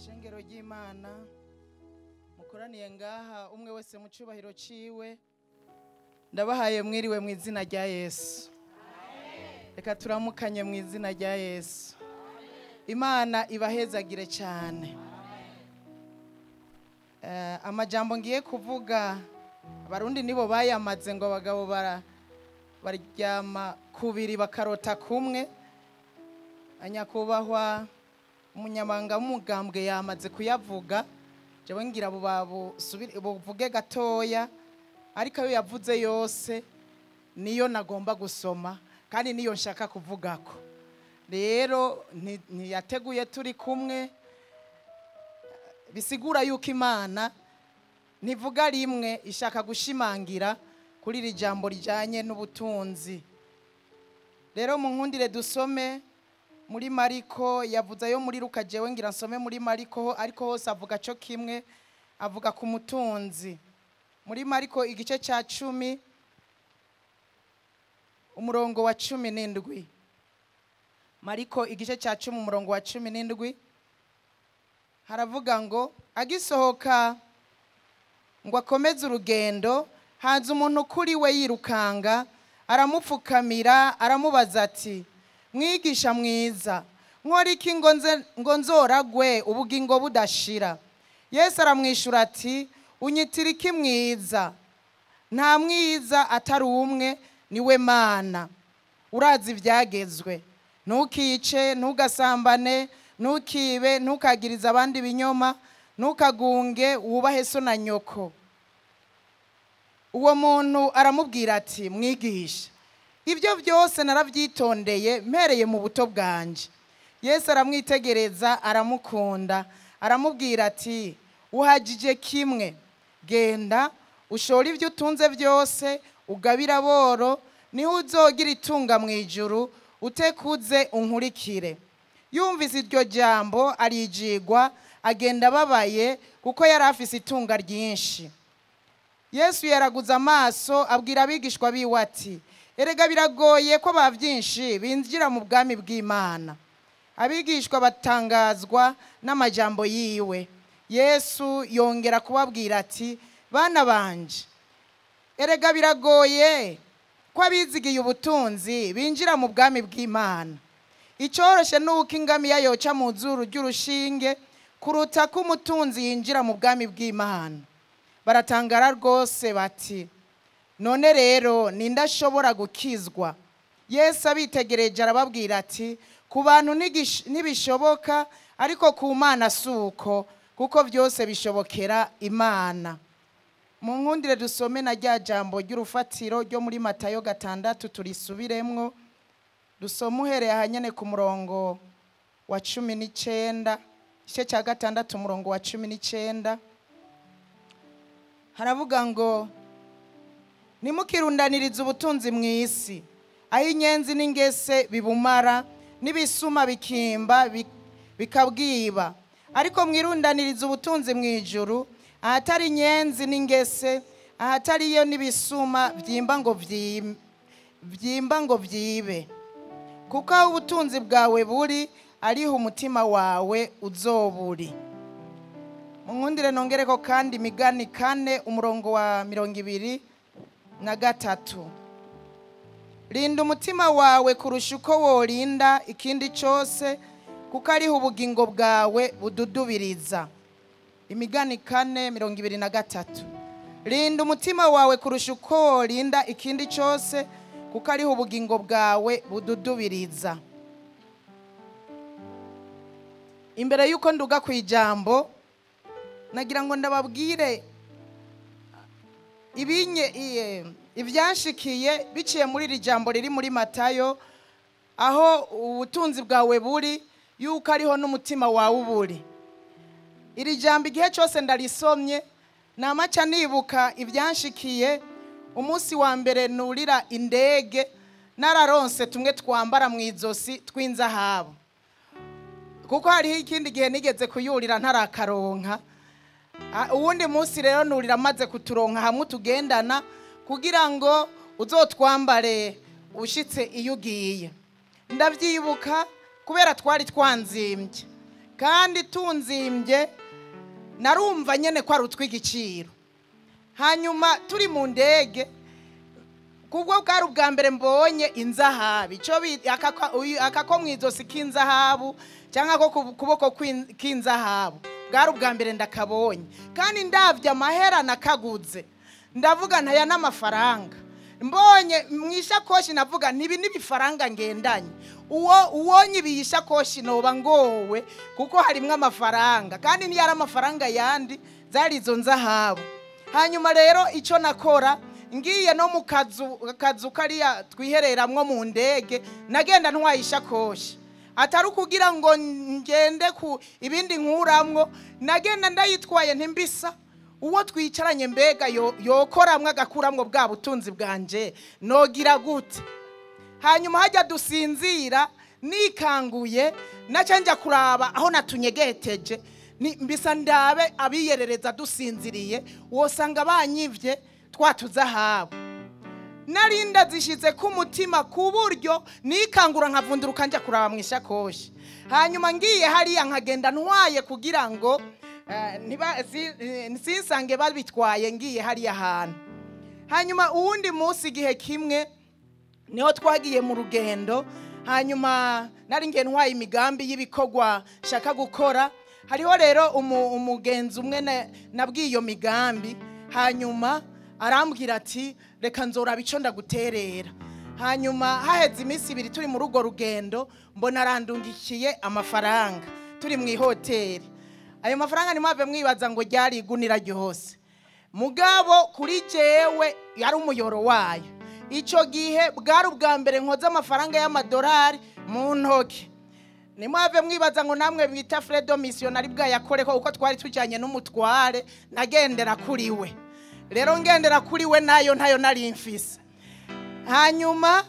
Shengero ry'Imana mukoraniye ngaha umwe wese mu cyubahiro ciwe, ndabahaye mwiriwe mu izina rya Yesu. Reka turamukanye mu izina rya Yesu. Imana ibahezagire cyane. Amajambo ngiye kuvuga abarundi nibo bayamaze ngo abagabo baryama kubiri bakarota kumwe. Anyakubahwa umunyamabanga w'umugambwe yamaze kuyavuga, jewe ngira buvuge gatoya, ariko ayo yavuze yose niyo nagomba gusoma kandi niyo nshaka kuvugako. Rero ntiyateguye turi kumwe, bisigura yuko Imana ntivuga rimwe, ishaka gushimangira kuri iri jambo rijanye n'ubutunzi. Rero munkundire dusome muri Mariko, yavuze ayo muri Luka, jewe ngira nsome muri Mariko, ariko hose avuga cyo kimwe, avuga ku mutunzi. Muri Mariko igice cya 10 umurongo wa 17. Mariko igice cya 10 umurongo wa 17 haravuga ngo agisohoka ngo akomeze urugendo, haza umuntu kuri we yirukanga, aramupfukamira, aramubaza ati: mwigisha mwiza, nkora iki ngo nzoragwe ubugingo budashira? Yesu aramwishura ati: unyitira iki mwiza? Nta mwiza atari umwe, niwe Mana. Urazi ibyagezwe: ntukice, ntugasambane, ntukibe, ntukagirize abandi ibinyoma, ntukagunge, wubahe so na nyoko. Uwo muntu aramubwira ati: mwigisha, ibyo byose narabyitondeye mpereye mu buto bwanje. Yesu aramwitegereza, aramukunda, aramubwira ati: uhagije kimwe, genda ushore ibyo utunze byose ugabira aboro, niho uzogira itunga mu ijuru, utekuze unkurikire. Yumvise iryo jambo arijigwa, agenda ababaye, kuko yari afise itunga ryinshi. Yesu yaraguza amaso, abwira abigishwa biwe ati: erega biragoye ko ba byinshi binjira mu bwami bw'Imana. Abigishwa batangazwa n'amajambo yiwe. Yesu yongera kubabwira ati: bana banje, erega biragoye ko abizigiye ubutunzi binjira mu bwami bw'Imana. Icyoroshe ni uko ingamiya yoca mu zuru ry'urushinge kuruta ko umutunzi yinjira mu bwami bw'Imana. Baratangara rwose bati: none rero ninde ashobora gukizwa? Yesu abitegereje arababwira ati: ku bantu ntibishoboka, ariko ku Mana si uko, kuko byose bishobokera Imana. Mu nkundire dusome na rya jambo ry'urufatiro ryo muri Matayo 6, turisubiremwo. Dusome uhereye ahanyene ku murongo wa 19, igice cya 6 umurongo wa 19. Haravuga ngo: ntimukirundanirize ubutunzi mu isi, aho inyenzi n'ingese bibumara, n'ibisuma bikimba bikabwiba, ariko mwirundanirize ubutunzi mu ijuru, ahatari inyenzi n'ingese, ahatariyo n'ibisuma byimba ngo byibe. Kuko aho ubutunzi bwawe buri, ariho umutima wawe uzoburi. Munkundire nongereko kandi Imigani 4 umurongo wa 23. Rinda umutima wawe kurusha uko worinda ikindi cyose, kuko ariho ubugingo bwawe bududubiriza. Imigani 4:23. Rinda umutima wawe kurusha uko worinda ikindi cyose, kuko ariho ubugingo bwawe bududubiriza. Imbere yuko nduga ku ijambo, nagira ngo ndababwire ibinye ibyanshikiye biciye muri iri jambo riri muri Matayo, aho ubutunzi bwawe buri yuko ariho n'umutima wawe uburi. Iri jambo igihe cyose ndarisomye namaca nibuka ibyanshikiye umunsi wa mbere nurira indege, nararonse tumwe twambara mu izosi tw'inzahabu, kuko hariho ikindi gihe nigeze kuyurira ntarakaronka. Uwundi munsi rero nurira amaze kuturonka hamwe tugendana, kugira ngo uzotwambare ushitse iyo ugiye. Ndabyibuka kubera twari twanzimbye, kandi tunzimbye narumva nyene ko ari utw'igiciro. Hanyuma turi mu ndege, kubwo bwari ubwa mbere mbonye inzahabu, ico akako mu izosi k'inzahabu cyangwa ko kuboko k'inzahabu, bwari ubwa mbere ndakabonye. Kandi ndavye amahera nakaguze, ndavuga ntaya n'amafaranga mbonye mu ishakoshi, navuga ntibi n'ibifaranga ngendanye, uwo uwonye ibiyishakoshi noba ngowe, kuko harimwo amafaranga, kandi ntiyari amafaranga yandi, zari izo nzahabu. Hanyuma rero icyo nakora, ngiye no mu kazu kariya twihereramwo mu ndege, nagenda ntwaye ishakoshi, atari ukugira ngo ngende ku ibindi nkuramwo, nagenda ndayitwaye ntimbisa uwo twicaranye mbega yokoramwe agakuramwo bwa butunzi bwanje nogira gute. Hanyuma hajya dusinzira nikanguye, naca njya kuraba aho natunyegeteje, mbisa ndabe abiyerereza dusinziriye, wosanga banyivye twatuzahabu. Narinda zishize ku mutima ku buryo nikangura nkavunduruka njya kuraba mu ishakoshi. Hanyuma ngiye hariya nkagenda ntwaye kugira ngo sinsange babitwaye ngiye hariya hantu. Hanyuma uwundi munsi igihe kimwe niho twagiye mu rugendo, hanyuma nari ngiye ntwaye imigambi y'ibikorwa nshaka gukora. Hariho rero umugenzi umwe nabwiye iyo migambi, hanyuma arambwira ati reka nzoraba ico ndaguterera. Hanyuma haheze iminsi ibiri turi muri urwo rugendo, mbona arandungikiye amafaranga turi mu ihoteli. Ayo mafaranga nimwave mwibaza ngo ryari igunira ryose, mugabo kuri jewe yari umuyoro wayo. Ico gihe bwari ubwa mbere nkoze amafaranga y'amadolari mu ntoki. Nimwave mwibaza ngo namwe bita Fredo missionary bwayakoreko, uko twari tujanye n'umutware nagendera kuri we. Rero ngendera kuri we nayo ntayo nari mfise. Hanyuma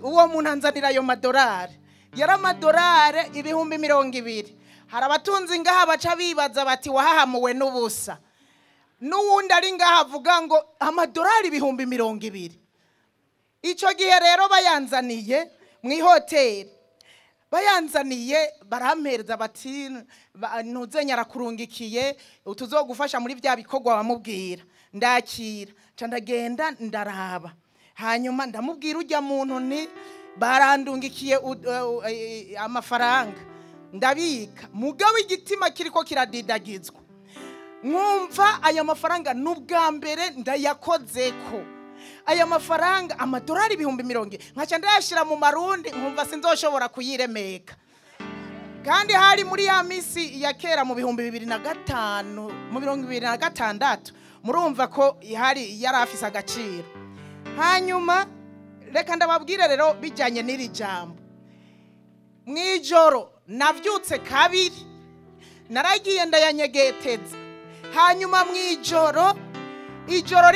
uwo muntu anzanira ayo madolari, yari amadolari 20,000. Hari abatunzi ngaha baca bibaza bati wahahamuwe n'ubusa, n'uwundi ari ngaha avuga ngo amadolari 20,000. Ico gihe rero bayanzaniye mu ihoteli, bayanzaniye barampereza bati ntuzenya arakurungikiye utuzogufasha muri bya bikorwa bamubwira. Ndakira nca ndagenda ndaraba. Hanyuma ndamubwira ujya muntu nti barandungikiye amafaranga ndabika, mugabo igitima kiriko kiradidagizwa, nkumva aya mafaranga n'ubwa mbere ndayakozeko. Aya mafaranga amadolari 20,000 nkaca ndayashira mu marundi, nkumva sinzoshobora kuyiremeka. Kandi hari muri ya misi ya kera mu 2005, mu 2006, murumva ko hari yari afise agaciro. Hanyuma reka ndababwire rero bijyanye n'iri jambo. Mwijoro navyutse kabiri, naragiye ndayanyegeteza. Hanyuma mwijoro, ijoro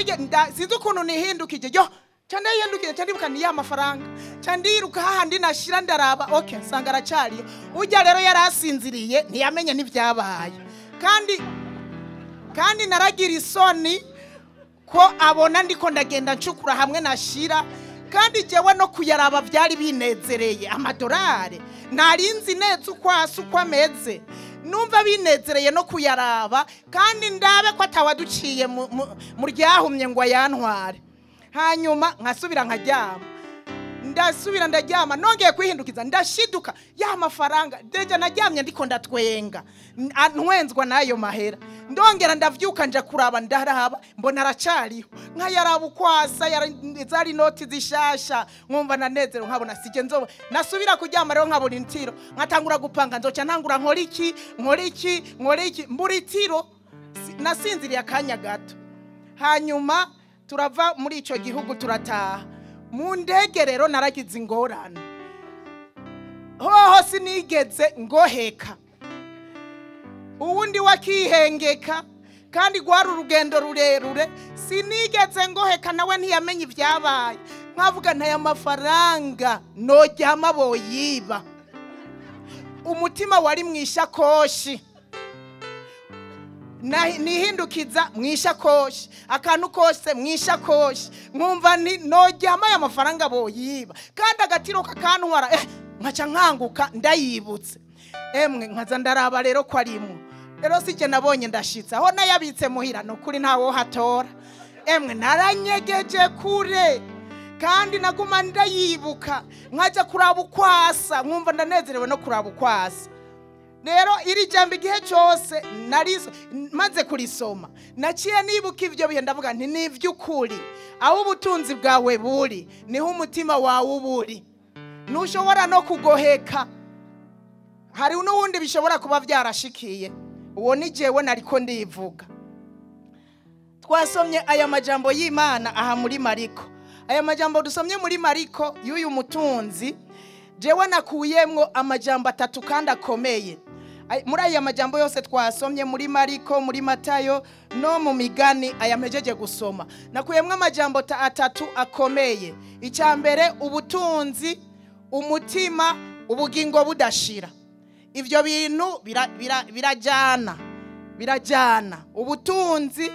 sinzi ukuntu nihindukije, yo ca ndayihindukije, ca ndibuka ni ya mafaranga, ca ndiruka hahandi nashira ndaraba, okay, nsanga aracariyo. Urya rero yarasinziriye ntiyamenye n'ivyabaye. Kandi naragira isoni ko abona ndiko ndagenda ncukura hamwe nashira, kandi jewe no kuyaraba vyari binezereye. Amadolari narinzi neza uko asa uko ameze, numva binezereye no kuyaraba, kandi ndabe ko atawaduciye mu ryahumye ngo ayantware. Hanyuma nkasubira nkaryama, ndasubira ndaryama, nongeye kwihindukiza ndashiduka ya mafaranga. Deja naryamye ndiko ndatwenga, ntwenzwa n'ayo mahera. Ndongera ndavyuka nja kuraba, ndaraba mbona aracariho, nkayaraba uko asa, zari noti zishasha, nkumva nanezero, nkabona sije nzoba. Nasubira kuryama rero nkabona intiro, nkatangura gupanga nzoca ntangura nkora iki, nkora iki, nkora iki, mbura itiro. Nasinziriye akanya gato. Hanyuma turava muri ico gihugu turataha. Mu ndege rero naragize ingorane, hoho sinigeze ngoheka, uwundi wakihengeka, kandi rwari urugendo rurerure, sinigeze ngoheka, nawe ntiyamenye ibyabaye. Nkavuga ntaya mafaranga noryama boyiba. Umutima wari mwishakoshi, nihindukiza mwishakoshi, akantu kose mwishakoshi, nkumva ni noryama aya mafaranga boyiba, kandi agatiro kakantwara, nkaca nkanguka ndayibutse. Emwe nkaza ndaraba rero ko arimwo. Rero sije nabonye ndashitse aho nayabitse muhira, no kuri ntawo hatora. Emwe naranyegeje kure, kandi naguma ndayibuka, nkaja kuraba ukwasa, nkumva ndanezerewe no kuraba ukwasa. Rero iri jambo igihe cyose nariso maze kurisoma, naciye nibuka ivyo bihe, ndavuga nti ni ivy'ukuri, aho ubutunzi bwawe buri niho umutima wawe uburi, ntushobora no kugoheka. Hari n'uwundi bishobora kuba vyarashikiye, uwo ni jewe nariko ndivuga. Twasomye aya majambo y'Imana aha muri Mariko. Aya majambo dusomye muri Mariko y'uyu mutunzi, jewe nakuyemwo amajambo atatu kandi akomeye. Muri aya majambo yose twasomye muri Mariko, muri Matayo no mu migani aya mpejeje gusoma, nakuyemwo amajambo atatu akomeye. Icya mbere, ubutunzi, umutima, ubugingo budashira. Ivyo bintu birajana, birajana. Ubutunzi,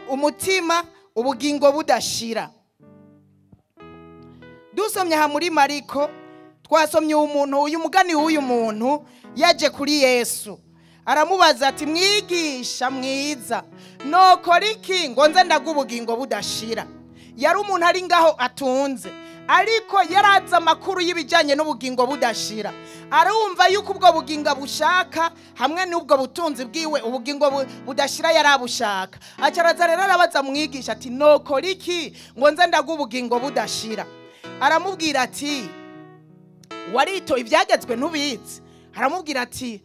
umutima, ubugingo budashira. Dusomye aha muri Mariko, twasomye umuntu, uyu mugani w'uyu muntu yaje kuri Yesu aramubaza ati mwigisha mwiza, nokora iki ngo nze ndaguhe ubugingo budashira? Yari umuntu ari ngaho atunze, ariko yarazi amakuru y'ibijyanye n'ubugingo budashira. Arumva yuko ubwo bugingo bushaka hamwe n'ubwo butunzi bwiwe, ubugingo budashira yarabushaka. Acaraza rero arabaza mwigisha ati nokora iki ngo nze ndaguhe ubugingo budashira? Aramubwira ati warito ibyagezwe ntubizi. Aramubwira ati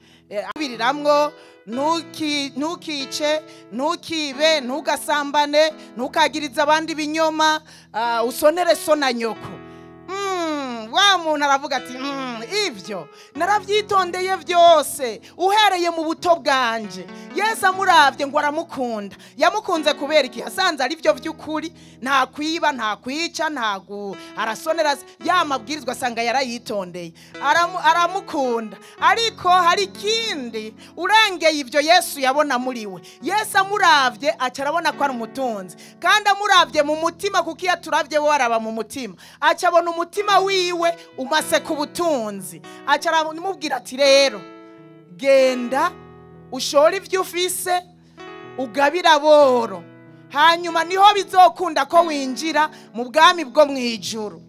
abiriramwo ntukice, ntukibe, ntugasambane, ntukagirize abandi ibinyoma, usonere so na nyoko. Wa muntu aravuga ati ivyo naravyitondeye vyose uhereye mu buto bwanje. Yesu amuravye ngo aramukunda. Yamukunze kubera iki? Yasanze ari byo vy'ukuri, nta kwiba, nta kwica, nta arasonera ya mabwirizwa asanga yarayitondeye. Aramukunda. Ariko hari ikindi urengeye ivyo Yesu yabona muri we. Yesu amuravye aca arabona ko ari umutunzi, kandi amuravye mu mutima, kuko iyo aturavye we araba mu mutima, aca abona umutima wiwe umase ku butunzi. Aca aramubwira ati rero genda ushore ivyo ufise ugabira aboro, Hanyuma niho bizokunda ko winjira mu bwami bwo mu ijuru.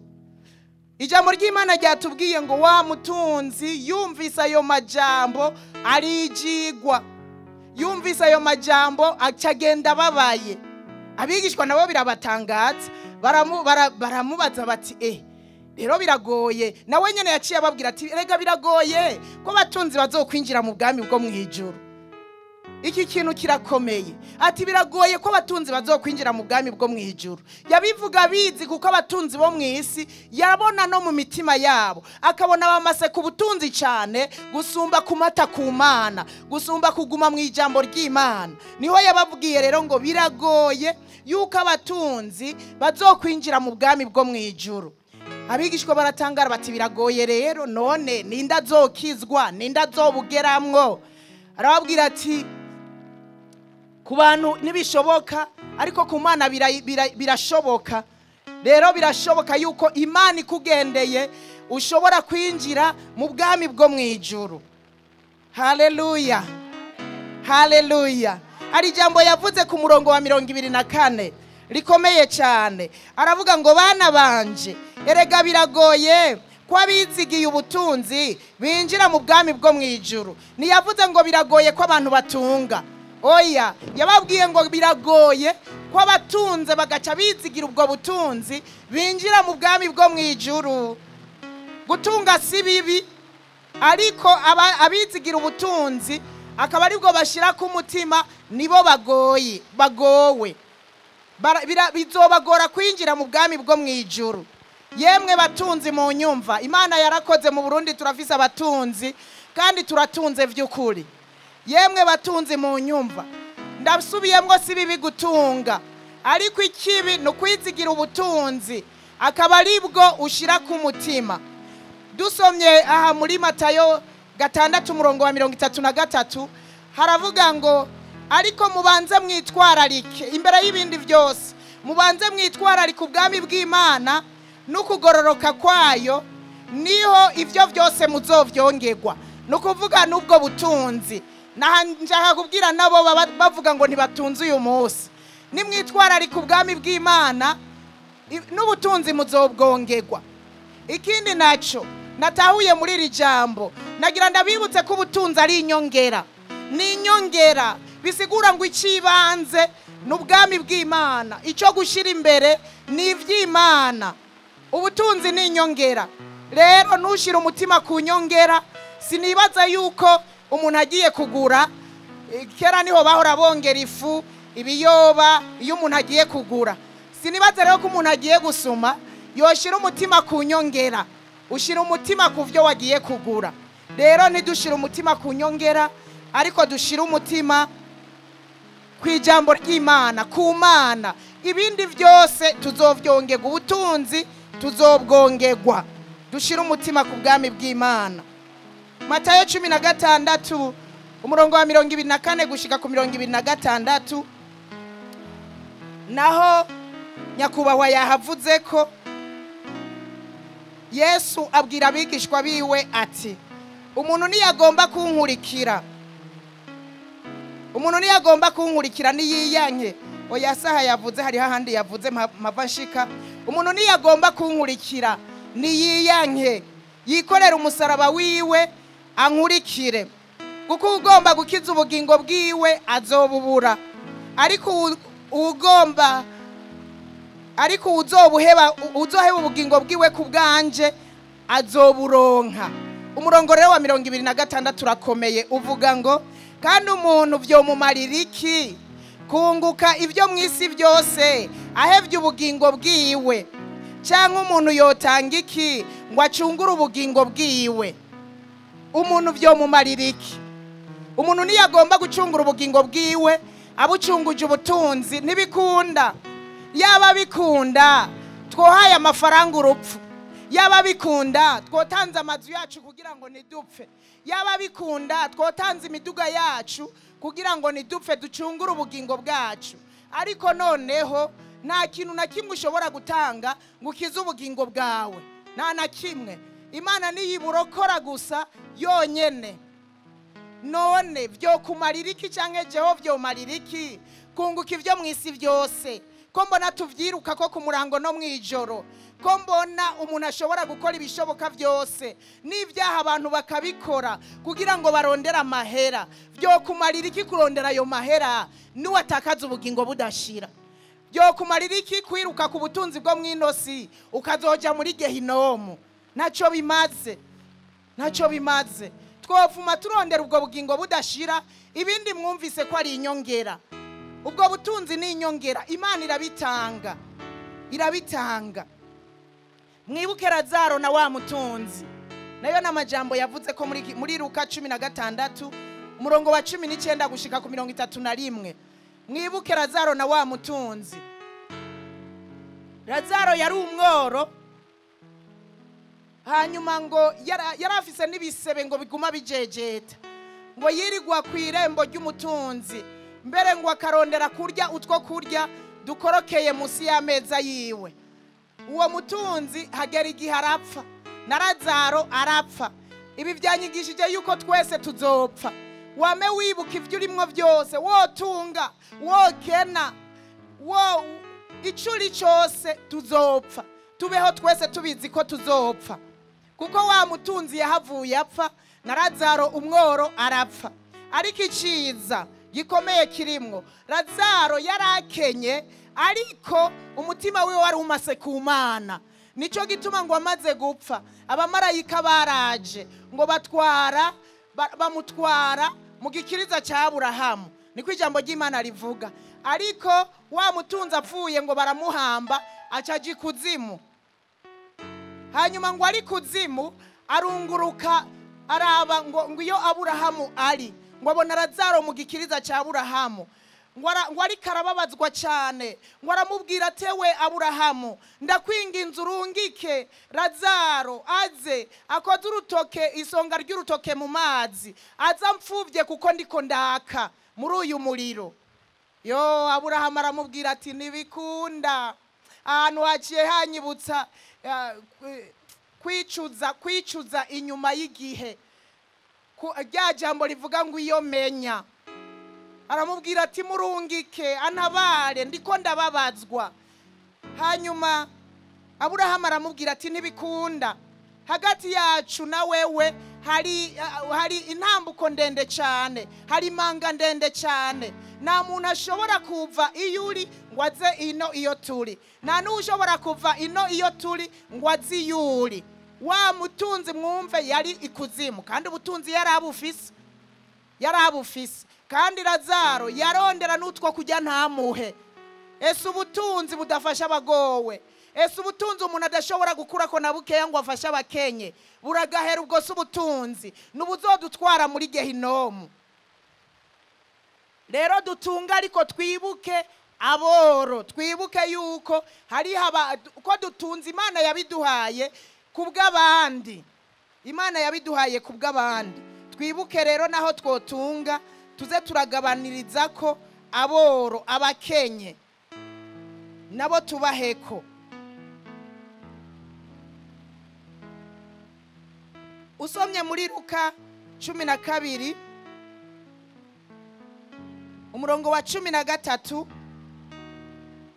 Ijambo ry'Imana ryatubwiye ngo wa mutunzi yumvise ayo majambo arijigwa, yumvise ayo majambo acagenda ababaye. Abigishwa nabo birabatangaza, baramubaza bati rero biragoye. Nawe nyene yaciye ababwira ati rega biragoye ko batunzi bazokwinjira mu bwami bwo mu ijuru. Iki kintu kirakomeye. Ati biragoye ko abatunzi bazokwinjira mu bwami bwo mu ijuru. Yabivuga bizi kuko abatunzi bo mu isi yabona no mu mitima yabo, akabona bamase ku butunzi cyane gusumba kumata ku Mana, gusumba kuguma mu ijambo ry'Imana. Niho yababwiye rero ngo biragoye yuko abatunzi bazokwinjira mu bwami bwo mu ijuru. Abigishwa baratangara bati biragoye rero, none ninda azokizwa, ninda azobugeramwo? Arababwira ati ku bantu ntibishoboka, ariko ku Mana birashoboka. Rero birashoboka yuko Imana ikugendeye ushobora kwinjira mu bwami bwo mu ijuru. Haleluya, haleluya. Hari ijambo yavuze ku murongo wa 24 rikomeye cyane. Aravuga ngo bana banje, erega biragoye ko abizigiye ubutunzi binjira mu bwami bwo mu ijuru. Ntiyavuze ngo biragoye ko abantu batunga. Oya, yababwiye ngo biragoye ko abatunze bagaca bizigira ubwo butunzi binjira mu bwami bwo mu ijuru. Gutunga si bibi, ariko abizigira ubutunzi akaba aribwo bashira ku mutima nibo bagoye, bagowe. Bizobagora kwinjira mu bwami bwo mu ijuru. Yemwe batunzi mu nyumva, Imana yarakoze mu Burundi turafise abatunzi kandi turatunze vy'ukuri. Yemwe batunzi mu nyumva, ndasubiyemwo si bibi gutunga, ariko ikibi ni ukwizigira ubutunzi akaba aribwo ushira ku mutima. Dusomye aha muri Matayo 6 umurongo wa 33 haravuga ngo ariko mubanze mwitwararike imbere y'ibindi byose, mubanze mwitwararike ubwami bw'Imana n'ukugororoka kwayo, niho ivyo byose muzovyongerwa. Nukuvuga n'ubwo butunzi. Nshaka kubwira nabo bavuga ngo ntibatunze uyu munsi, nimwitwararika ubwami bw'Imana n'ubutunzi muzobwongerwa. Ikindi naco natahuye muri iri jambo, nagira ndabibutse ko ubutunzi ari inyongera. Ni inyongera bisigura ngo icibanze n'ubwami bw'Imana, icyo gushira imbere ni ivy'Imana. Ubutunzi ni inyongera. Rero ntushire umutima ku nyongera. Sinibaza yuko umuntu agiye kugura, kera niho bahora bongera ifu, ibiyoba, iyo umuntu agiye kugura. Sinibaza rero ko umuntu agiye gusuma yoshira umutima ku nyongera. Ushira umutima ku vyo wagiye kugura. Rero ntidushira umutima ku nyongera, ariko dushira umutima ku ijambo ry'Imana, ku Mana. Ibindi byose tuzovyongerwa, ubutunzi tuzobwongerwa. Dushira umutima ku bwami bw'Imana. Matayo 16 umurongo wa 24 gushika ku 26, naho nyakubahwa yahavuze ko Yesu abwira abigishwa biwe ati umuntu niyagomba kunkurikira, umuntu niyagomba kunkurikira niyiyanke. Oya saha yavuze, hari hahandi yavuze mpava nshika. Umuntu niyagomba kunkurikira niyiyanke, yikorera umusaraba wiwe ankurikire. Kuko ugomba gukiza ubugingo bwiwe azobubura, ariko ugomba ariko uzobuheba uzoheba ubugingo bwiwe ku bwanje azoburonka. Umurongo rero wa 26 urakomeye, uvuga ngo kandi umuntu vyomumarira iki kunguka ibyo mu isi byose ahevye ubugingo bwiwe? Cyangwa umuntu yotanga iki ngo acungure ubugingo bwiwe? Umuntu vyomumarira iki? Umuntu niyagomba gucungura ubugingo bwiwe abucunguje ubutunzi ntibikunda. Yaba bikunda twohaye amafaranga urupfu, yaba bikunda twotanze amazu yacu kugira ngo nidupfe, yaba bikunda twotanze imiduga yacu kugira ngo nidupfe, ducungure ubugingo bwacu. Ariko noneho nta kintu na kimwe ushobora gutanga ngo ukize ubugingo bwawe, nta na kimwe. Imana niyiburokora gusa yonyene. None vyo kumarira iki canke jeho vyomarira iki Kunguka ibyo mu isi byose, ko mbona tuvyiruka ko ku murango no mwijoro, ko mbona umuntu ashobora gukora ibishoboka byose n'ibyaha abantu bakabikora kugira ngo barondere amahera, byo kumarira iki kurondera ayo mahera niwatakaza ubugingo budashira? Byo kumarira iki kwiruka ku butunzi bwo mwinosi ukazoja muri gehinomu? Ntacyo bimaze, ntacyo bimaze. Twovuma turondera ubwo bugingo budashira, ibindi mwumvise ko ari inyongera. Ubwo butunzi ni inyongera, Imana irabitanga, irabitanga. Mwibuke Lazaro na wa mutunzi, nayo n'amajambo yavuze ko muri Luka 16 umurongo wa 19 gushika ku 31. Mwibuke Lazaro na wa mutunzi. Lazaro yari umworo, hanyuma ngo yarafise n'ibisebe ngo biguma bijejeta, ngo yirigwa ku irembo ry'umutunzi, mbere ngo akarondera kurya utwo kurya dukorokeye munsi y'ameza yiwe. Uwo mutunzi hagera igihe arapfa, na Lazaro arapfa. Ibi byanyigishije yuko twese tuzopfa. Wame wibuka ibyo urimwo byose, wotunga, wokena, wo icuri cyose, tuzopfa. Tubeho twese tubizi ko tuzopfa, kuko wa mutunzi yahavuye apfa, na Lazaro umworo arapfa. Ariko iciza gikomeye kirimwo, Lazaro yarakenye ariko umutima wiwe wari umase ku Mana. Nico gituma ngo amaze gupfa abamarayika baraje ngo batwara bamutwara mu gikiriza cya Aburahamu, niko ijambo ry'Imana rivuga. Ariko wa mutunzi apfuye ngo baramuhamba, acaja ikuzimu. Hanyuma ngo ari kuzimu arunguruka araba ngo iyo Aburahamu ari, ngo abona Lazaro mu gikiriza cya Aburahamu, ngo ariko arababazwa cyane, ngo aramubwira atewe Aburahamu, ndakwinginze urungike Lazaro aze akoze urutoke, isonga ry'urutoke mu mazi, aza mfuvye kuko ndiko ndaka muri uyu muriro. Yo, Aburahamu aramubwira ati ntibikunda. Ahantu haciye hanyibutsa kwicuza inyuma y'igihe, rya jambo rivuga ngo iyo menya. Aramubwira ati murungike antabare ndiko ndababazwa. Hanyuma Aburahamu aramubwira ati ntibikunda, hagati yacu na wewe hari intambuko ndende cyane, hari imanga ndende cyane. Nta muntu ashobora kuva iyo uri ngo aze ino iyo turi, nta n'ushobora kuva ino iyo turi ngo aze iyo uri. Wa mutunzi mwumve yari ikuzimu, kandi ubutunzi yarabufise, yarabufise. Kandi Lazaro yarondera n'utwo kujya ntamuhe. Ese ubutunzi budafasha abagowe, ese ubutunzi umuntu adashobora gukura ko na bukeya ngo afashe abakenye, buragahera ubwo se ubutunzi nubuzodutwara muri gehinomu. Rero dutunga ariko twibuke aboro, twibuke yuko hari ko dutunze Imana yabiduhaye kubw'abandi, Imana yabiduhaye kubw'abandi. Twibuke rero naho twotunga tuze turagabaniriza ko aboro, abakenye nabo tubaheko. Usomye muri Luka 12 umurongo wa 13,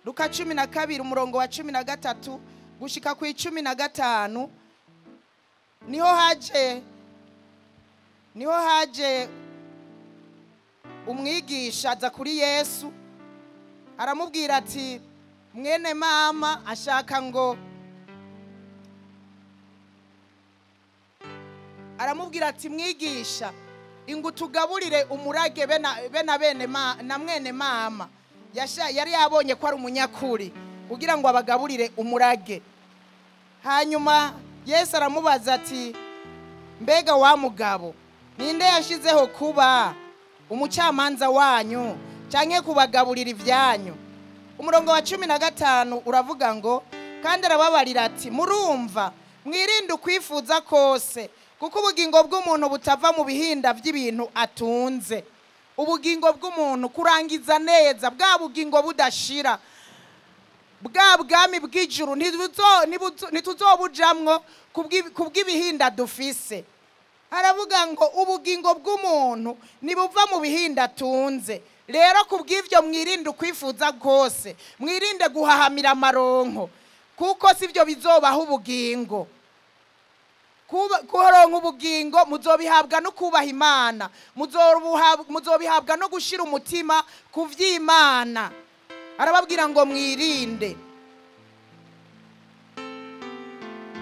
Luka 12 umurongo wa 13 gushika ku 15, niho haje umwigisha aza kuri Yesu aramubwira ati mwene mama ashaka ngo, aramubwira ati mwigisha ingu tugaburire umurage bena bene na mwene mama. Yari yabonye ko ari umunyakuri kugira ngo abagaburire umurage. Hanyuma Yesu aramubaza ati mbega wa mugabo, ninde yashizeho kuba umucamanza wanyu canke kubagaburira ivyanyu? Umurongo wa 15 uravuga ngo kandi arababarira ati murumva, mwirinde ukwifuza kose, kuko ubugingo bw'umuntu butava mu bihinda by'ibintu atunze. Ubugingo bw'umuntu kurangiza neza bwa bugingo budashira, bwa bwami bw'ijuru ntituzobujamwo kubw'ibihinda dufise. Aravuga ngo ubugingo bw'umuntu nibuva mu bihinda atunze, Rero kubw'ivyo mwirinde ukwifuza kose, mwirinde guhahamira amaronko, kuko sivyo bizobaha ubugingo. Kuronka ubugingo muzobihabwa no kubaha Imana, muzobihabwa no gushira umutima ku vy'Imana. Arababwira ngo mwirinde.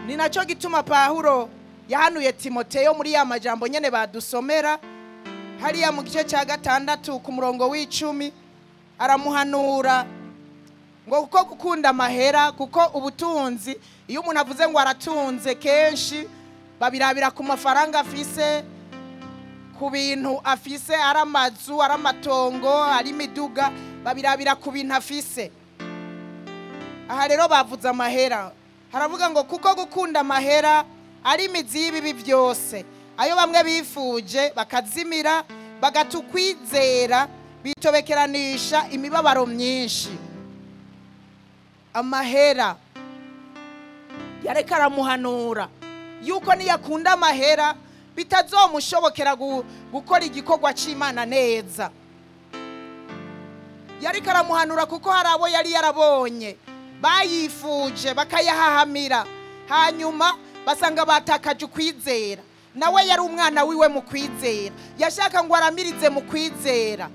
Ni naco gituma Pawulo yahanuye Timoteyo muri ya majambo nyene badusomera hariya mu gice cya 6 ku murongo w'10, aramuhanura ngo kuko gukunda amahera, kuko ubutunzi, iyo umuntu avuze ngo aratunze kenshi babirabira ku mafaranga afise, ku bintu afise, ari amazu, ari amatongo, ari imiduga, babirabira ku bintu afise. Aha rero bavuze amahera, haravuga ngo kuko gukunda amahera ari imizi y'ibibi byose, ayo bamwe bifuje bakazimira, bagatukwizera, bitobekeranisha imibabaro myinshi. Amahera yareka aramuhanura yuko niyakunda amahera bitazomushobokera gukora igikorwa c'Imana neza. Yareka aramuhanura kuko hari abo yari yarabonye bayifuje bakayahahamira, hanyuma basanga batakaje ukwizera. Nawe yari umwana wiwe mu kwizera, yashaka ngo aramirize mu kwizera.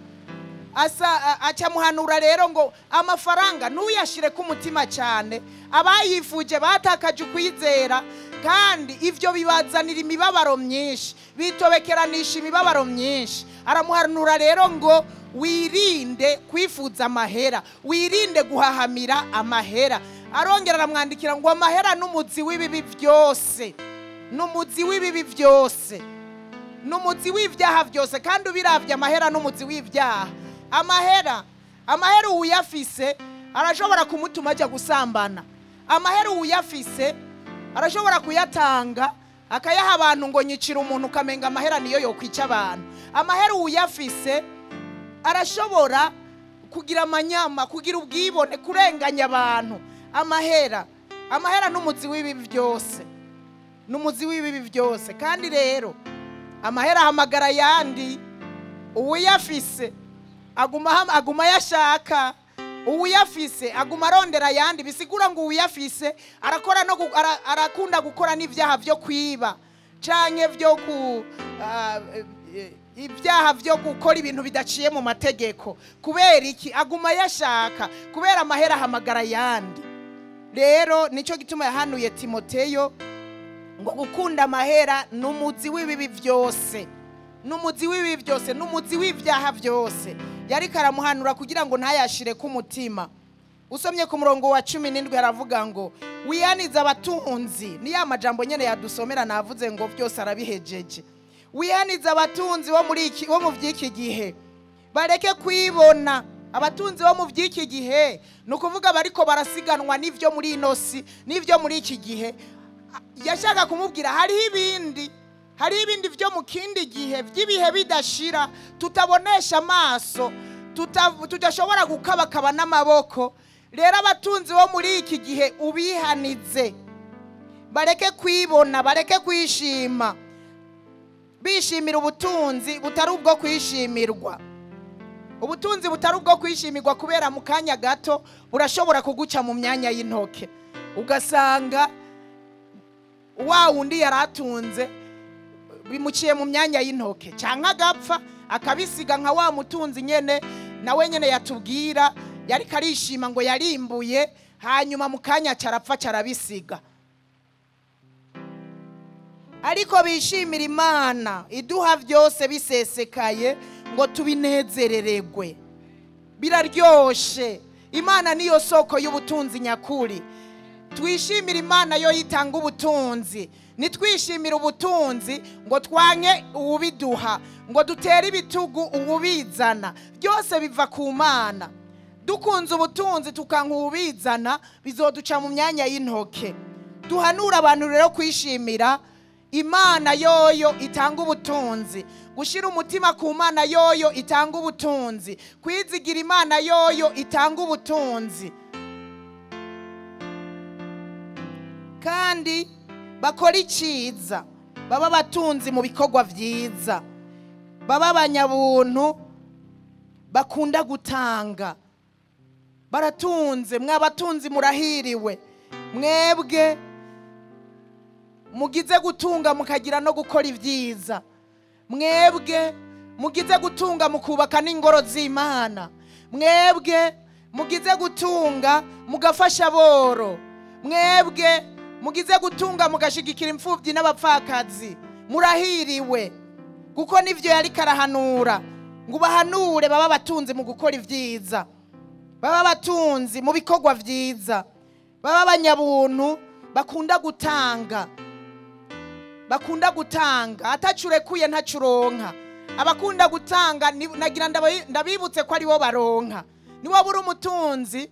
Asa acamuhanura rero ngo amafaranga ntuyashire ku mutima cyane, abayifuje batakaje ukwizera, kandi ivyo bibazanira imibabaro myinshi, bitobekeranisha imibabaro myinshi. Aramuhanura rero ngo wirinde kwifuza amahera, wirinde guhahamira amahera. Arongera aramwandikira ngo amahera n'umuzi w'ibibi byose, n'umuzi w'ibibi byose, n'umuzi w'ibyaha byose. Kandi ubiravye amahera n'umuzi w'ibyaha. Amahera uyafise arashobora kumutuma ajya gusambana. Amahera uyafise arashobora kuyatanga akayaha abantu ngo nyicira umuntu, ukamenga amahera niyo yokwica abantu. Amahera uyafise arashobora kugira amanyama, kugira ubwibone, kurenganya abantu. Amahera n'umuzi w'ibibi byose, n'umuzi w'ibibi byose. Kandi rero amahera ahamagara yandi. Uwuyafise aguma yashaka, uwuyafise aguma arondera yandi. Bisigura ngo uwuyafise arakora no arakunda gukora n'ivyaha vyo kwiba, canke vyo ku ibyaha vyo gukora ibintu bidaciye mu mategeko. Kubera iki? Aguma yashaka, kubera amahera ahamagara yandi. Rero nico gituma yahanuye Timoteyo ngo gukunda amahera n'umuzi w'ibibi byose, n'umuzi w'ibibi byose, n'umuzi w'ibyaha byose. Yariko aramuhanura kugira ngo ntayashire ku mutima. Usomye ku murongo wa 17 aravuga ngo wihanize abatunzi. Ni ya majambo nyene yadusomera navuze ngo byose arabihejeje. Wihanize abatunzi bo muri iki, bo mu vy'iki gihe, bareke kwibona. Abatunzi bo mu vy'iki gihe ni ukuvuga bariko barasiganwa n'ivyo muri inosi, n'ivyo muri iki gihe. Yashaka kumubwira hariho ibindi, hari ibindi vyo mu kindi gihe vy'ibihe bidashira, tutabonesha amaso, tudashobora gukabakaba n'amaboko. Rero abatunzi bo muri iki gihe ubihanize, bareke kwibona, bareke kwishima, bishimira ubutunzi butari ubwo kwishimirwa. Ubutunzi butari ubwo kwishimirwa, kubera mu kanya gato burashobora kuguca mu myanya y'intoke, ugasanga wa wundi yaratunze bimuciye mu myanya y'intoke, canke agapfa akabisiga nka wa mutunzi nyene nawe nyene yatubwira yari karishima ngo yarimbuye, hanyuma mu kanya carapfa carabisiga. Ariko bishimira Imana iduha byose bisesekaye ngo tubinezerererwe. Biraryoshe. Imana niyo soko y'ubutunzi nyakuri. Twishimira Imana yo yitanga ubutunzi. Nitwishimira ubutunzi ngo twanke uwubiduha, ngo dutere ibitugu uwubizana. Byose biva ku Mana. Dukunze ubutunzi tukanka uwubizana, bizoduca mu myanya y'intoke. Duhanura abantu rero kwishimira Imana yoyo itanga ubutunzi, gushira umutima ku Mana yoyo itanga ubutunzi, kwizigira Imana yoyo itanga ubutunzi. Kandi bakora iciza, baba batunzi mu bikorwa vyiza, baba abanyabuntu, Bakunda gutanga, baratunze. Mwabatunzi murahiriwe, mwebwe mugize gutunga mukagira no gukora ibyiza, mwebwe mugize gutunga mukubaka n'ingoro z'Imana, mwebwe mugize gutunga mugafasha aboro, mwebwe mugize gutunga mugashigikira imfubyi n'abapfakazi, murahiriwe. Kuko nivyo yari karahanura ngo bahanure baba batunzi mu gukora ibyiza, baba batunzi mu bikorwa vyiza, baba abanyabuntu bakunda gutanga, bakunda gutanga atacurekuye ntacuronka. Abakunda gutanga nagira ndabibutse ko aribo baronka. Niwo buri umutunzi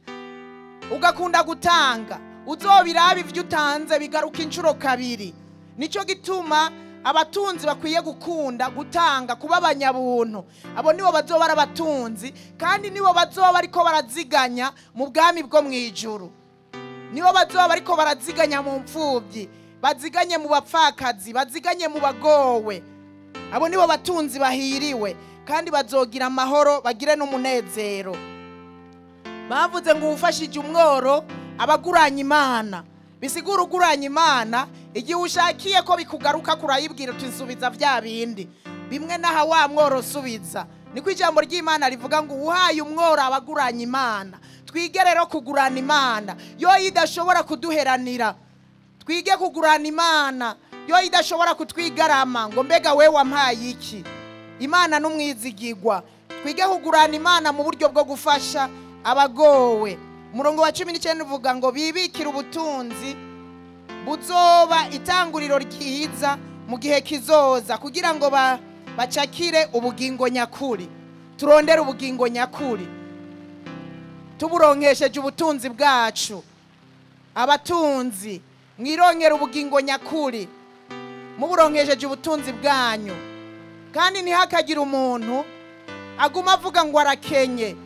ugakunda gutanga, uzobiraba ivyo utanze bigaruka inshuro kabiri. Nico gituma abatunzi bakwiye gukunda gutanga, kuba abanyabuntu. Abo nibo bazoba ari abatunzi, kandi nibo bazoba bariko baraziganya mu bwami bwo mwijuru. Nibo bazoba bariko baraziganya mu mfubyi, baziganye mu bapfakazi, baziganye mu bagowe. Abo nibo batunzi bahiriwe, kandi bazogira amahoro, bagire n'umunezero. Bavuze ngo ufashije umworo abaguranye Imana. Bisigura uguranye Imana igihe ushakiye ko bikugaruka kurayibwira uti nsubiza vya bindi bimwe naha wa mworo subiza. Niko ijambo ry'Imana rivuga ngo uhaye umworo abaguranye Imana. Twige rero kugurana Imana yo idashobora kuduheranira. Twige kugurana Imana yo idashobora kutwigarama ngo mbega we wampaye iki. Imana n'umwizigirwa. Twige kugurana Imana mu buryo bwo gufasha abagowe. Umurongo wa 19 uvuga ngo bibikira ubutunzi buzoba itanguriro ryiza mu gihe kizoza, kugira ngo bacakire ubugingo nyakuri. Turondere ubugingo nyakuri tuburonkesheje ubutunzi bwacu. Abatunzi mwironkera ubugingo nyakuri muburonkesheje ubutunzi bwanyu. Kandi ntihakagira umuntu aguma avuga ngo arakenye.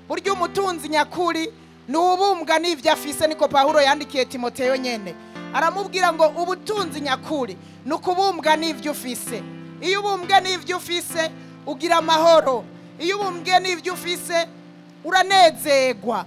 Burya umutunzi nyakuri nubumbwa n'ivyo afise. Niko Pawulo yandikiye Timoteyo nyene, aramubwira ngo ubutunzi nyakuri nukubumbwa n'ivyo ufise. Iyo ubumbwe n'ivyo ufise ugira amahoro, iyo ubumbwe n'ivyo ufise uranezerwa,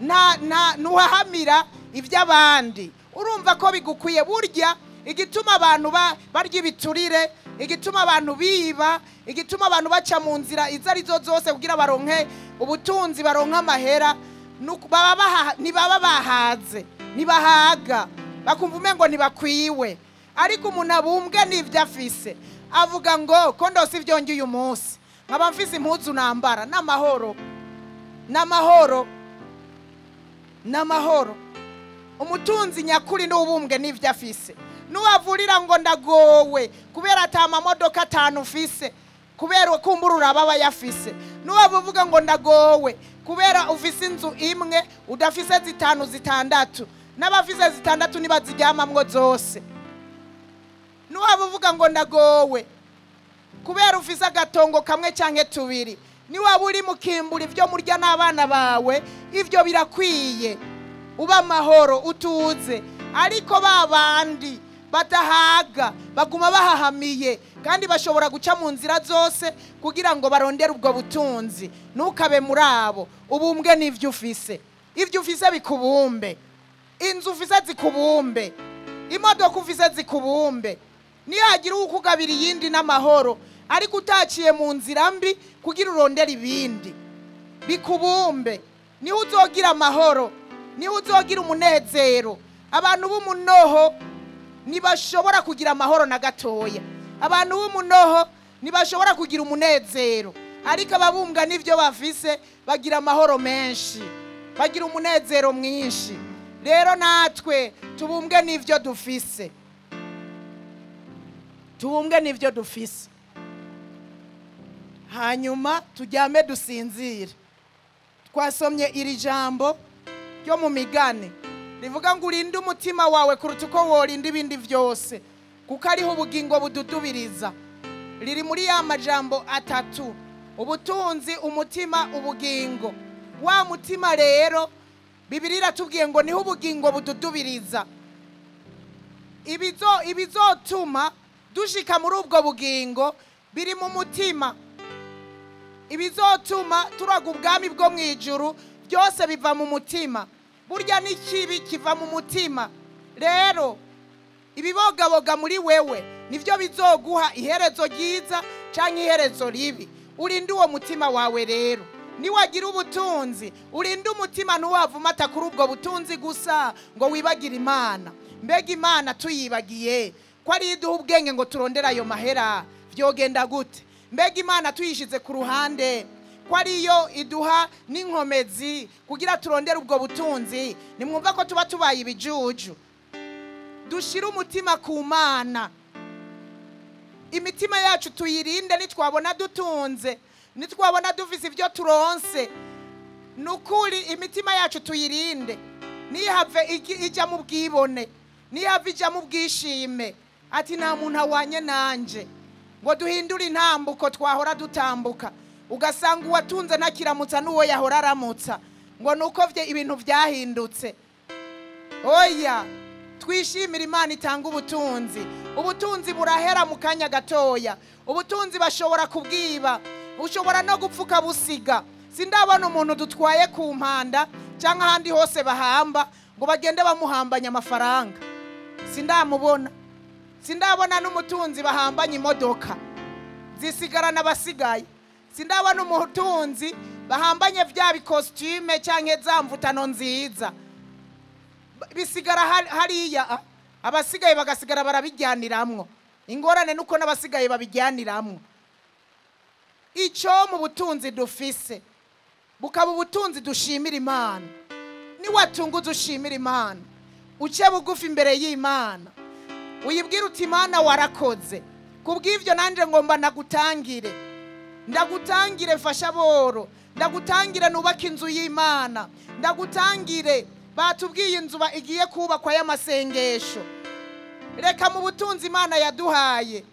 nta ntuhahamira ivy'abandi. Urumva ko bigukwiye. Burya igituma abantu barya ibiturire, igituma abantu biba, igituma abantu baca mu nzira izo arizo zose kugira baronke ubutunzi, baronke amahera, ntibaba bahaze, ntibahaga, bakumva umengo ntibakwiwe. Ariko umuntu abumbwe n'ivyo afise avuga ngo ko ndose ivyo ndya uyu munsi, nkaba mfise impuzu nambara, n'amahoro, n'amahoro, n'amahoro. Umutunzi nyakuri n'ubumbwe n'ivyo afise. Nuwavurira ngo ndagowe kubera ata mamodoka atanu ufise, kubera kumbura uraba yafise. Nuwavuga ngo ndagowe kubera ufise inzu imwe udafise zitanu zitandatu, n'abafise zitandatu nibaziryamamwo zose. Nuwavuga ngo ndagowe kubera ufise agatongo kamwe canke tubiri, niwaba uri mukimbura ivyo murya n'abana bawe, ivyo birakwiye, uba amahoro utuze. Ariko babandi badahaga baguma bahahamiye, kandi bashobora guca mu nzira zose kugira ngo barondere ubwo butunzi. Ntukabe muri abo, ubumbwe n'ivyo ufise. Ivyo ufise bikubumbe, inzu ufise zikubumbe, imodoka ufise zikubumbe. Nihagira ukugabira iyindi n'amahoro, ariko utaciye mu nzira mbi kugira urondere ibindi, bikubumbe. Niho uzogira amahoro, niho uzogira umunezero. Abantu b'umunoho ntibashobora kugira amahoro na gatoya, abantu b'umunoho ntibashobora kugira umunezero. Ariko ababumbwa n'ivyo bafise bagira amahoro menshi, bagira umunezero mwinshi. Rero natwe tubumbwe n'ivyo dufise, tubumbwe n'ivyo dufise, hanyuma turyame dusinzire. Twasomye iri jambo ryo mu migani rivuga ngo urinde umutima wawe kuruta uko worinda ibindi vyose, kuko ariho ubugingo bududubiriza. Riri muri ya majambo atatu: ubutunzi, umutima, ubugingo. Wa mutima rero Bibiliya iratubwiye ngo niho ubugingo bududubiriza. Ibizotuma dushika muri ubwo bugingo biri mu mutima. Ibizotuma turaga ubwami bwo mu ijuru byose biva mu mutima. Burya n'ikibi kiva mu mutima. Rero ibibogaboga muri wewe nivyo bizoguha iherezo ryiza canke iherezo ribi. Urinde uwo mutima wawe rero. Niwagira ubutunzi, urinde umutima, ntuwavumata kuri ubwo butunzi gusa ngo wibagire Imana. Mbega Imana tuyibagiye ko ari iduha ubwenge ngo turondere ayo mahera, vyogenda gute? Mbega Imana tuyishize ku ruhande ko ariyo iduha n'inkomezi kugira turondere ubwo butunzi, nimwumva ko tuba tubaye ibijuju? Dushire umutima ku Mana, imitima yacu tuyirinde. Nitwabona dutunze, nitwabona dufise ibyo turonse, nukuri imitima yacu tuyirinde, nihave ijya mu bwibone, nihave ijya mu bwishime ati nta muntu awanye nanje, ngo duhindure intambuko twahora dutambuka. Ugasanga uwatunze ntakiramutsa n'uwo yahora aramutsa, ngo nuko ibintu byahindutse. Oya, twishimire Imana itanga ubutunzi. Ubutunzi burahera mu kanya gatoya. Ubutunzi bashobora kubwiba, ushobora no gupfuka busiga. Sindabona umuntu dutwaye ku mpanda cyangwa ahandi hose bahamba ngo bagende bamuhambanya amafaranga, sindamubona. Sindabona n'umutunzi bahambanye imodoka, zisigarana abasigaye. Sindabona umutunzi bahambanye bya bikositime cyangwa za mvutano nziza, bisigara hariya, abasigaye bagasigara barabijyaniramwo. Ingorane nuko n'abasigaye babijyaniramwo. Icyo mu butunzi dufise bukaba ubutunzi dushimira Imana. Niwatunguza ushimira Imana, uce bugufi imbere y'Imana, uyibwire uti Imana warakoze, kubw'ivyo nanje ngomba ndagutangire, ndagutangire mfasha boro, ndagutangire nubaka inzu y'Imana, ndagutangire. Batubwiye inzu igiye kubakwa y'amasengesho. Reka mu butunzi Imana yaduhaye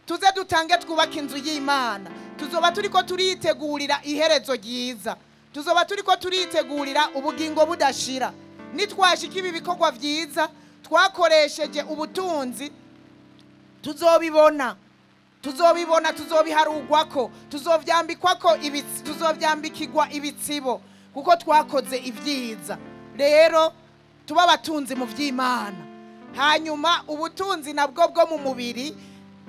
tuze dutange twubake inzu y'Imana. Tuzoba turiko turitegurira iherezo ryiza, tuzoba turiko turitegurira ubugingo budashira. Nitwashika ibi bikorwa vyiza twakoresheje ubutunzi, tuzobibona, tuzobibona, tuzobiharugwako, tuzovyambikwako, tuzovyambikirwa ibitsibo kuko twakoze ivyiza. Rero tuba abatunzi mu vy'Imana. Hanyuma ubutunzi nabwo bwo mu mubiri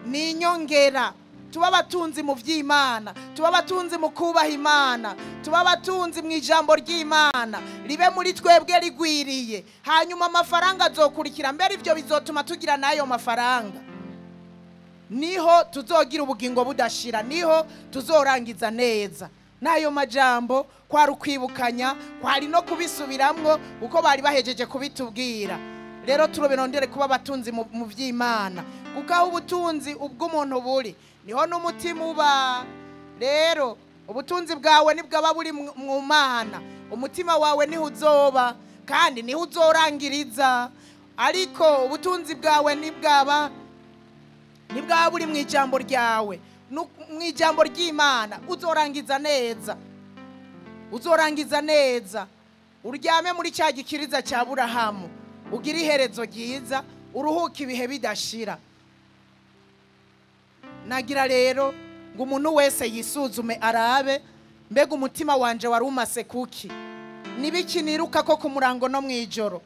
ni inyongera. Tuba abatunzi mu vy'Imana, tuba abatunzi mu kubaha Imana, tuba abatunzi mu ijambo ry'Imana ribe muri twebwe rigwiriye. Hanyuma amafaranga azokurikira. Mbere ivyo bizotuma tugira n'ayo mafaranga, niho tuzogira ubugingo budashira, niho tuzorangiza neza. N'ayo majambo kwari ukwibukanya, kwari no kubisubiramwo uko bari bahejeje kubitubwira. Rero turobirondere kuba abatunzi mu vy'Imana, kuko aho ubutunzi ubw'umuntu buri niho n'umutima uba. Rero ubutunzi bwawe nibwaba buri mu Mana, umutima wawe niho uzoba kandi niho uzorangiriza. Ariko ubutunzi bwawe nibwaba buri mu ijambo ryawe, mu ijambo ry'Imana, uzorangiza neza, uzorangiza neza. Uryame muri cya gikiriza cya Burahamu, ugira iherezo ryiza, uruhuke ibihe bidashira. Nagira rero ngo umuntu wese yisuzume arabe, mbega umutima wanje wari umase kuki? Nibiki niruka ko ku murango no mwijoro?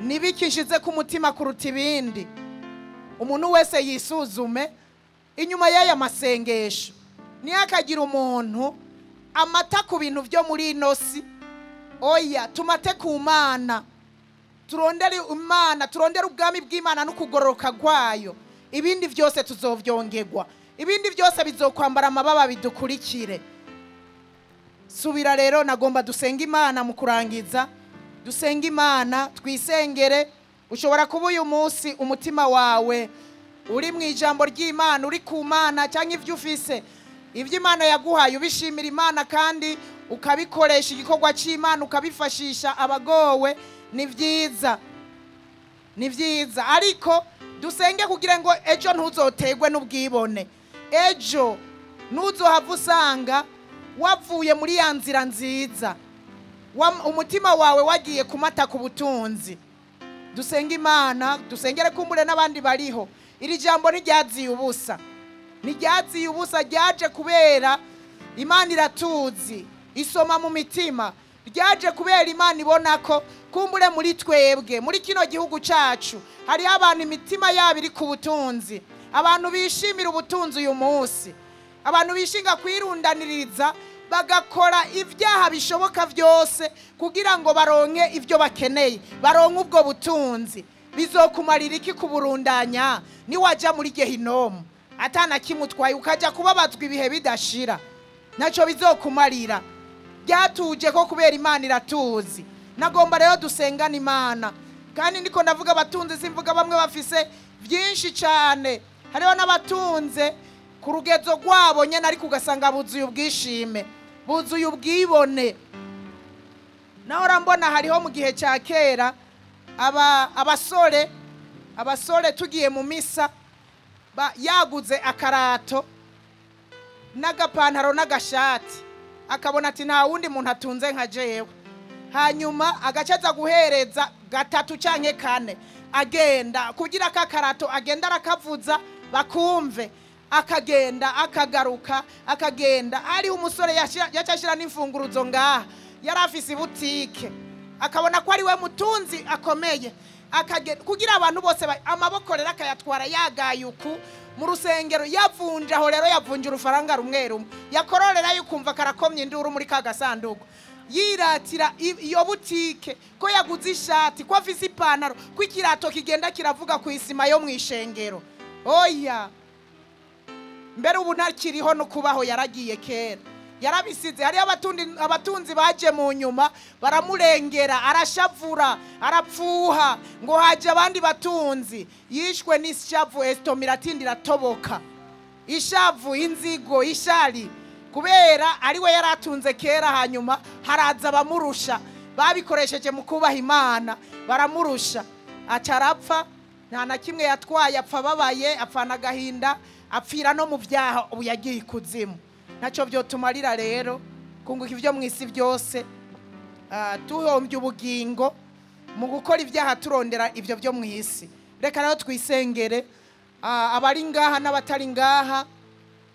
Nibiki nshize ku mutima kuruta ibindi? Umuntu wese yisuzume inyuma y'aya masengesho. Ntihakagire umuntu amata ku bintu byo muri ino si. Oya, tumate ku Mana, turondere Imana, turondere ubwami bw'Imana no kugororoka kwayo. Ibindi byose tuzovyongerwa, ibindi byose bizokwambara amababa bidukurikire. Subira rero, nagomba dusenga Imana mu kurangiza. Dusenga Imana, twisengere. Ushobora kuba uyu munsi umutima wawe uri mu ijambo ry'Imana, uri ku Mana, cyangwa ivyo ufise, ivyo Imana yaguhaye ubishimira Imana kandi ukabikoresha igikorwa cy'Imana, ukabifashisha abagowe, ni vyiza, ni vyiza. Ariko dusenge kugira ngo ejo ntuzotegwe n'ubwibone, ejo ntuzohava usanga wavuye muri ya nzira nziza, umutima wawe wagiye kumata ku butunzi. Dusenge Imana, dusengere kumbure n'abandi bariho. Iri jambo ntiryaziye ubusa, Ntiryaziye ubusa, ryaje kubera Imana iratuzi, isoma mu mitima. Ryaje kubera Imana ibona ko kumbure muri twebwe, muri kino gihugu cacu hariho abantu imitima yabo iri ku butunzi, abantu bishimira ubutunzi uyu munsi, abantu bishinga kwirundaniriza bagakora ibyaha bishoboka byose kugira ngo baronke ibyo bakeneye, baronke ubwo butunzi. Bizokumarira iki kuburundanya niwajya muri gehinomu atana kimutwaye, ukajya kubabazwa ibihe bidashira? Ntacyo bizokumarira. Byatuje ko kubera Imana iratuzi. Nagomba rero dusengana Imana. Kandi ndiko ndavuga abatunzi, simvuga bamwe bafise byinshi cyane, hariho n'abatunze ku rugezo rwabo nyene, ariko ugasanga buzuye ubwishime, buzuye ubwibone. Nahora mbona hariho mu gihe cya kera abasore tugiye mu misa, yaguze akarato n'agapantaro n'agashati, akabona ati nta wundi muntu atunze nka jewe, hanyuma agacaza guhereza gatatu canke kane, agenda kugira akakarato agenda arakavuza bakumve, akagenda akagaruka akagenda. Ari umusore yacashira n'imfunguruzo ngaha, yari afise ibutike, akabona ko ari we mutunzi akomeye, akagenda kugira abantu bose amaboko rero akayatwara yagayuku mu rusengero, yavunja aho rero yavunja urufaranga rumwe rumwe, yakororera yukumva karakomye induru muri ka gasanduku, yiratira iyo butike ko yaguze ishati, ko afise ipantaro, ko ikirato kigenda kiravuga ku isima yo mu ishengero. Oya, mbere ubu ntakiriho no kubaho, yaragiye kera, yarabisize. Hariho abatunzi baje mu nyuma baramurengera, arashavura, arapfuha, ngo haje abandi batunzi. Yishwe n'ishavu, estomac iratinda iratoboka, ishavu, inzigo, ishari, kubera ari we yaratunze kera. Hanyuma haraza abamurusha, babikoresheje mu kubaha Imana, baramurusha, aca arapfa, nta na kimwe yatwaye, apfa ababaye, apfana agahinda, apfira no mu byaha, ubu yagiye ikuzimu. Ntacyo byotumarira rero kunguka ibyo mu isi byose, tuhombye ubugingo mu gukora ibyaha turondera ibyo byo mu isi. Reka rero twisengere, abari ngaha n'abatari ngaha,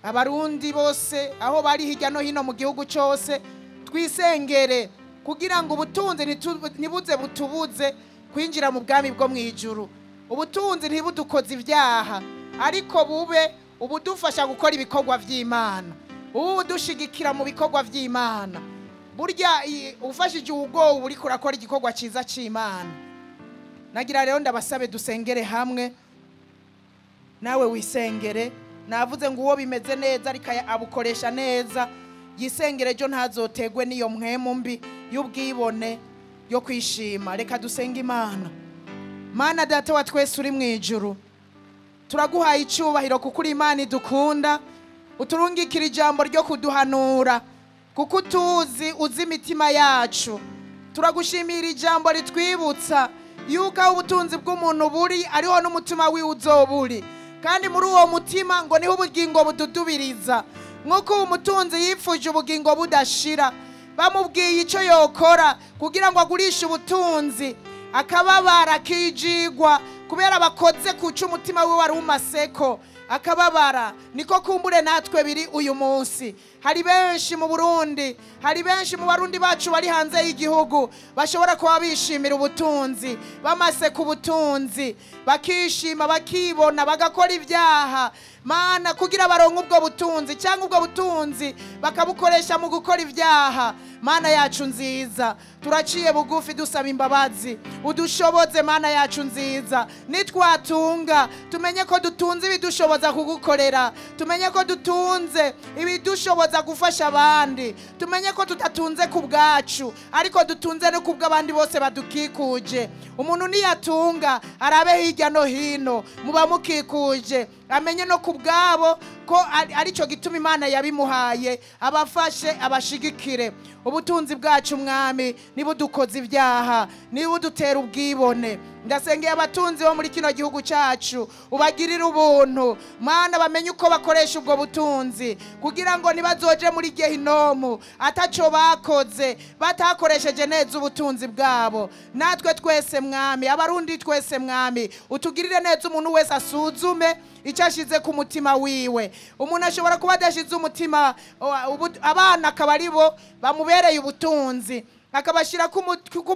abarundi bose aho bari hirya no hino mu gihugu cyose, twisengere kugira ngo ubutunzi ntibuze butubuze kwinjira mu bwami bwo mu ijuru. Ubutunzi ntibudukoze ibyaha, ariko bube ubudufasha gukora ibikorwa by'Imana, ubu budushigikira mu bikorwa by'Imana. Burya ufashije uwugowe uriko urakora igikorwa cyiza cy'Imana. Nagira rero ndabasabe dusengere hamwe, nawe wisengere. Navuze ngo uwo bimeze neza ariko abukoresha neza, yisengere ejo ntazotegwe n'iyo mpwemu mbi y'ubwibone yo kwishima. Reka dusenge Imana. Mana Data wa twese uri mu ijuru, turaguhaye icyubahiro kuko uri Imana idukunda, uturungikira ijambo ryo kuduhanura kuko utuzi, uzi imitima yacu. Turagushimira ijambo ritwibutsa yuko aho ubutunzi bw'umuntu buri ariho n'umutima wiwe uzoburi, kandi muri uwo mutima ngo niho ubugingo bududubiriza. Nk'uko uwo mutunzi yifuje ubugingo budashira, bamubwiye icyo yokora kugira ngo agurishe ubutunzi, akababara akijigwa kubera bakoze kuca umutima we wari umaseko, akababara. Niko kumbure natwe biri uyu munsi. Hari benshi mu Burundi, hari benshi mu Barundi bacu bari hanze y'igihugu bashobora kuba bishimira ubutunzi, bamase ku butunzi, bakishima, bakibona, bagakora ibyaha Mana kugira baronke ubwo butunzi, cyangwa ubwo butunzi bakabukoresha mu gukora ibyaha. Mana yacu nziza, turaciye bugufi dusaba imbabazi, udushoboze Mana yacu nziza. Nitwatunga tumenye ko dutunze ibidushoboza kugukorera, tumenye ko dutunze ibidushoboza gufasha abandi, tumenye ko tutatunze ku bwacu ariko dutunze no ku bw'abandi bose badukikuje. Umuntu niyatunga arabe hirya no hino muba mukikuje, amenye no ku bwabo ko aricyo gituma Imana yabimuhaye, abafashe abashigikire. Ubutunzi bwacu Mwami nibudukoze ibyaha, nibudutera ubwibone. Ndasengeye abatunzi bo muri kino gihugu cyacu, ubagirire ubuntu Mana, bamenye uko bakoresha ubwo butunzi kugira ngo ntibazoje muri gehinomu ataco bakoze, batakoresheje neza ubutunzi bwabo. Natwe twese Mwami, abarundi twese Mwami, utugirire neza, umuntu wese asuzume Icyo ashize ku mutima wiwe. Umuntu ashobora kuba adashize umutima, abana akaba ari bo bamubereye ubutunzi, akabashyira ku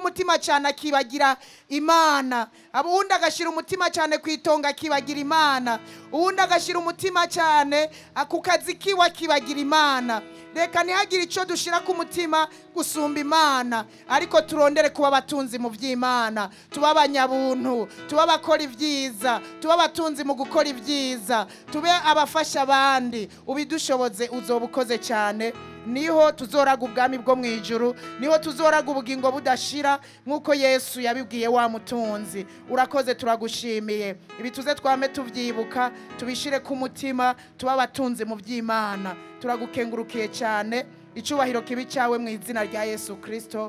mutima cyane akibagira Imana. Uwundi agashyira umutima cyane ku itongo akibagira Imana. Uwundi agashyira umutima cyane ku kazi kiwe akibagira Imana. Reka ntihagire icyo dushyira ku mutima gusumba Imana, ariko turondere kuba abatunzi mu by'Imana, tuba abanyabuntu, tuba abakora ibyiza, tuba abatunzi mu gukora ibyiza, tube abafasha abandi. Ubidushoboze uzoba ukoze cyane. Niho tuzoraga ubwami bwo mu ijuru, niho tuzoraga ubugingo budashira, nk'uko Yesu yabibwiye wa mutunzi. Urakoze, turagushimiye. Ibi tuze twame tubyibuka, tubishire ku mutima, tuba abatunzi mu by'Imana. Turagukengurukiye cyane. Icyubahiro kibi cyawe mu izina rya Yesu Kristo,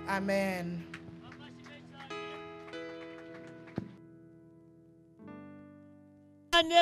amen.